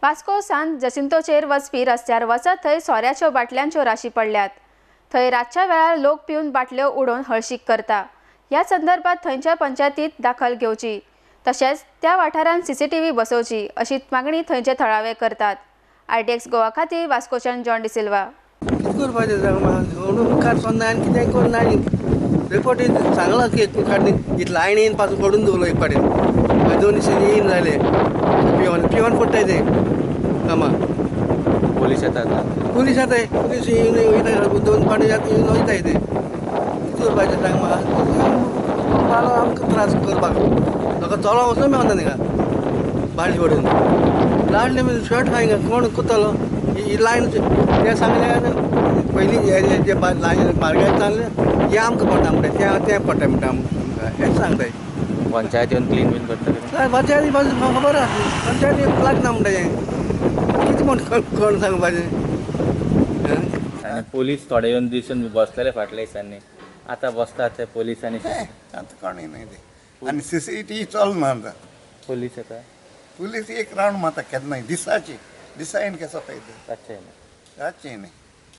वास्को सान जसिंतोचेर वचपी रस्त्यार वचत थंय सोऱ्याच्यो बाटल्यांच्यो राशी पडल्यात. थंय रातच्या वेळार लोक पिवन बाटल्यो उडोवन हळशीक करता. ह्या संदर्भात थंयच्या पंचायतीत दाखल घेवची तशेंच त्या वाठारांत सीसीटीव्ही बसोवची अशी मागणी थंयचे थळावे करतात. आरटीएक्स गोवा खातीर वास्कोच्यान जॉन डिसिल्वा. रिपोर्ट सांगला की लायनीन पासून पडून दवरलो एक पाटी 2 दिसांनी येयन जाले पिवन पिवन पडटाय ते कामां. पोलीस येतात, पोलीस येताय, पोलीस येवन वयता 2 पाटी येवन वयताय ते. कितें करपाचें सांग म्हाका? आमकां त्रास करपाक लोकां चलो वचून मेळना तिका बाटली पडून लाडले शर्ट खाय कोण कुत्तलो ही लायन ते सांगले पयलीं जे लायन मार्गार सांगलें हें आमकां पडटा म्हणटा तें पडटा म्हणटा आमकां हेंच सांगताय. पंचायत येवन क्लीन बीन करता? पंचायती खबर आसा, पंचायती लागना म्हणटा हें कितें म्हण कोण सांगपाचें. आनी पोलीस थोडे येवन दिसून बसलेले फाटल्या दिसांनी, आतां बसतात ते पोलीस. आनी आतां कोणूय न्हय ते. आनी सीसीटीव्ही चलना आतां. पोलीस येता? पुलीस एक रावंड मारता केन्नाय दिसाची, दिसा येवन केसो फायदो? रातचे येना. रातचे येना.